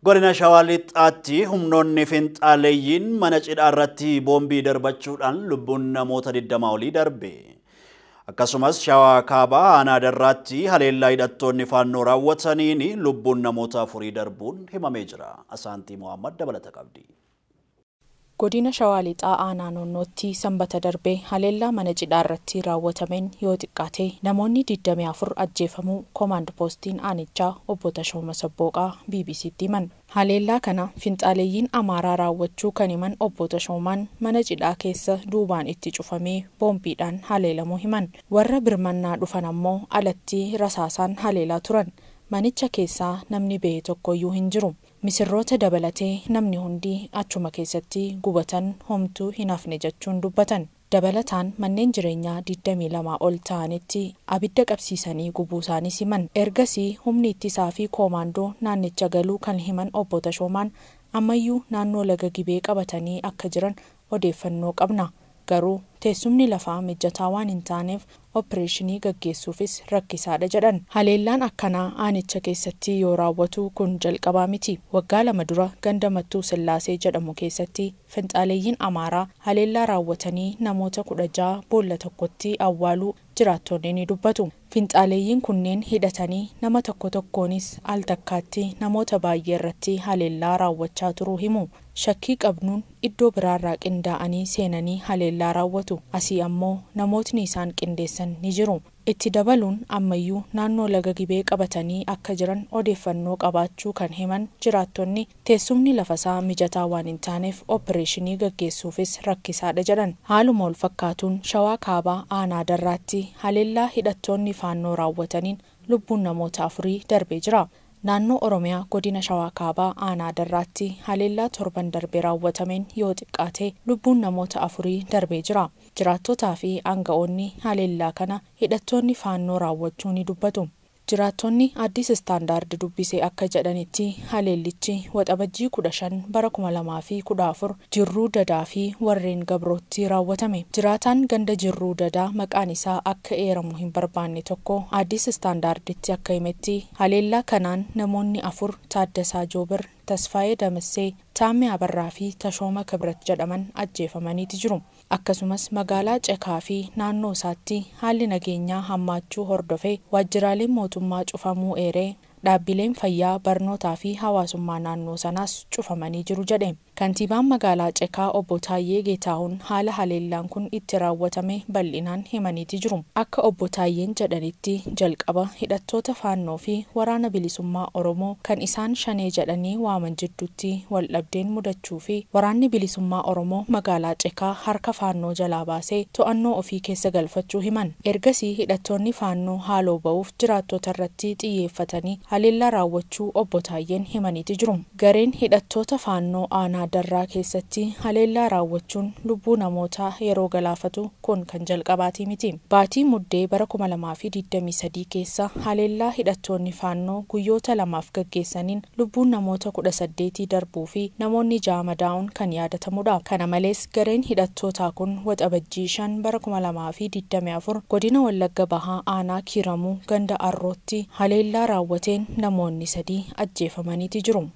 Godina Shawaa Lixaatti humnoonni finxaaleeyyiin mana cidhaa irratti boombii darbachuudhaan lubbuun namoota 20 olii darbe. Akkasumas Shawaa Kaabaa aanaa Darraatti haleellaa hidhattoonni faannoo raawwataniin lubbuun namoota 4 darbuun himamee jira. Asaantii Mohammad dabalata qabdi. Godina Shawaa Lixaa aanaa Noonnootti sanbata darbe haleellaa mana cidhaa irratti raawwatameen yoo xiqqaate namoonni 24 ajjeefamuu koomaand poostiin aanichaa obbo Tashooma Sabbooqaa BBCtti himan. Haleellaa kana finxaaleeyyiin Amaaraa raawwachuu kan himan obbo Tashoomaan mana cidhaa keessa duubaan itti cufamee boombiidhaan haleelamuu himan. Warra birmannaa dhufan ammoo alatti rasaasaan haleelaa turan. Manicha keessaa namni ba'e tokkoyyuu hin jiru. Misirroota dabalatee namni hundi achuma keessatti gubatan homtuu hin hafne jechuun dubbatan. Dabalataan manneen jireenyaa 22 ol ta'anitti abidda qabsiisanii gubuu isaaniis himan. Ergasii humni ittisaa fi koomaandoo naannicha galuu kan himan obbo Tashoomaan ammayyuu naannoo laga Gibee qabatanii akka jiran odeeffannoo qabna. Garuu teessumni lafaa mijataa waan hin taaneef opereeshinii gaggeessuufis rakkisaadha jedhan. Haleellaan akkanaa aanicha keessatti yoo raawwatu kun jalqabaa miti. Waggaa 2 dura ganda Mattuu Sillaasee jedhamu keessatti finxaaleeyyiin Amaaraa haleellaa raawwatanii namoota 16 boolla tokkotti awwaaluu jiraattonni ni dubbatu. Finxaaleeyyiin kunneen hidhatanii nama tokko tokkoonis al takkaatti namoota baay'ee irratti haleellaa raawwachaa turuu himu. Shakkii qabnuun iddoo biraarraa qindaa'anii seenanii haleellaa raawwatu. Asii ammoo namootni isaan qindeessan ni jiru. Itti dabaluun ammayyuu naannoo laga Gibee qabatanii akka jiran odeeffannoo qabaachuu kan himan jiraattonni teessumni lafasaa mijataa waan hin taaneef opereeshinii gaggeessuufis rakkisaadha jedhan. Haaluma wal fakkaatuun Shawaa Kaabaa aanaa Darraatti haleellaa hidhattoonni faannoo raawwataniin lubbuun namoota 4 darbee jira. Naannoo Oromiyaa godina Shawaa Kaabaa aanaa Darraatti haleellaa torban darbee raawwatameen yoo xiqqaate lubbuun namoota 4 darbee jira. Jiraattotaa fi aanga'oonni haleellaa kana hidhattoonni faannoo raawwachuu ni dubbatu. Jiraattonni Addis Standard dubbisee akka jedhanitti haleellichi waxabajjii 15 bara 2014 Jirruu Dadaa fi warreen Gabrootti raawwatame. Jiraataan ganda Jirruu Dadaa maqaan isaa akka eeramu hin barbaanne tokko Addis Standarditti akka himetti haleellaa kanaan namoonni 4 Taaddasaa Joobir, Tasfaayee Damassee, Taammee Abarraa fi Tashooma Kibrat jedhaman ajjeefamaniiti jiru. Akkasumas magaalaa Cekaa fi naannoo isaatti haalli nageenyaa hammaachuu hordofee waajjiraaleen mootummaa cufamuu eeree dhaabbileen fayyaa, barnootaa fi hawaasummaa naannoo sanaas cufamanii jiru jedhe. Kantiibaan magaalaa Cekaa obbo Taayyee Geetahuun haala haleellaan kun itti raawwatame bal'inaan himaniiti jiru. Akka obbo Taayyeen jedhanitti jalqaba hidhattoota faannoo fi waraana bilisummaa Oromoo kan isaan shanee jedhanii waaman jidduutti waldhabdeen mudachuu fi waraanni bilisummaa Oromoo magaalaa Cekaa harka faannoo jalaa baasee to'annoo ofii keessa galfachuu himan. Ergasii hidhattoonni faannoo haaloo ba'uuf jiraattota irratti xiyyeeffatanii haleellaa raawwachuu obbo Taayyeen himaniiti jiru. Gareen hidhattoota faannoo aanaa Darraa keessatti haleellaa raawwachuun lubbuu namootaa yeroo galaafatu kun kan jalqabaatii miti. Baatii Muddee bara 2023 keessa haleellaa hidhattoonni faannoo guyyoota 2 gaggeessaniin lubbuun namoota 18 darbuu fi namoonni 6 madaa'uun kan yaadatamudha. Kana malees gareen hidhattootaa kun waxabajjii 5 bara 2024 godina Wallagga Bahaa aanaa Kiiramuu ganda Arrootti haleellaa raawwateen namoonni 3 ajjeefamaniiti jiru.